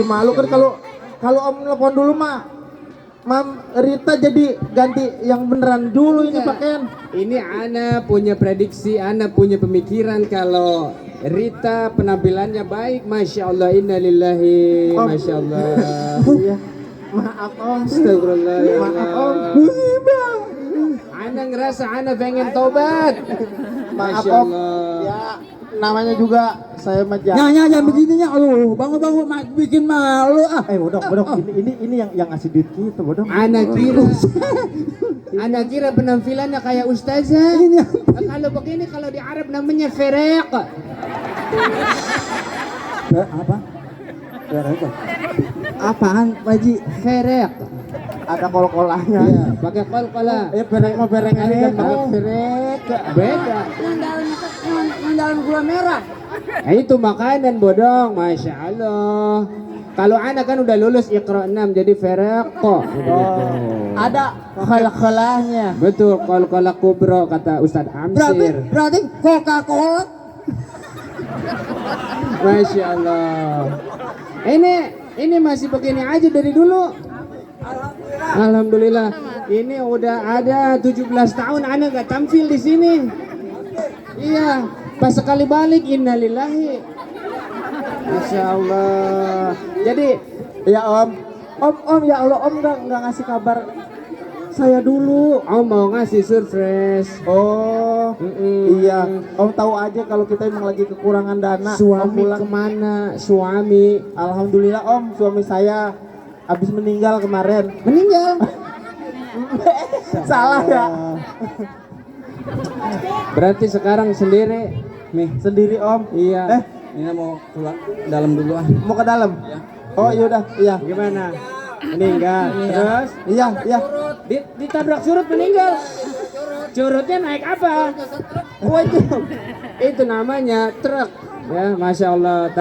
Malu kan kalau om nelfon dulu mah Mam Rita jadi ganti yang beneran dulu ini pakaian. Ini Ana punya prediksi, Ana punya pemikiran kalau Rita penampilannya baik, masya Allah, innalillahi, masya Allah. Iya. Maaf om. Astagfirullah. Ya Maaf om. Allah. Musibah. Ana ngerasa Ana pengen tobat. Maaf Masya om. Allah. Ya namanya juga saya mah Jangan begininya, aduh, bangun bikin malu ah. bodok ini yang ngasih duit kita bodok. Ana kira penampilannya kayak ustazah. Kalau begini kalau di Arab namanya ferek. Apa? Apaan, Pak Ji? Ferek. Ada kol-kolanya. Iya, pakai kol-kola. Bereng ini kan pakai Ferek. Beda. Yang dalam gula merah. Itu makanan bodong, masya Allah. Kalau anak kan udah lulus Iqra 6 jadi ferek kok. Ada kol-kolanya. Betul, kol-kola kubro kata Ustadz Amsir. Berarti Coca-Cola. Masya Allah. Ini masih begini aja dari dulu. Alhamdulillah. Ini udah ada 17 tahun anak gak tampil di sini. Iya, pas sekali balik innalillahi. Masya Allah. Jadi Ya om ya Allah om nggak ngasih kabar saya dulu. Om mau ngasih surprise. Oh iya om tahu aja kalau kita emang lagi kekurangan dana. Om Suami pulang. kemana? Suami Alhamdulillah om suami saya habis meninggal kemarin. meninggal. Salah ya. Berarti sekarang sendiri nih. Sendiri om. Iya. Ini mau pulang dalam dulu ah. Mau ke dalam? Oh yaudah iya. Gimana? Meninggal. Terus Iya. ditabrak surut meninggal. Curutnya naik apa? Oh itu namanya truk. Ya, masya Allah.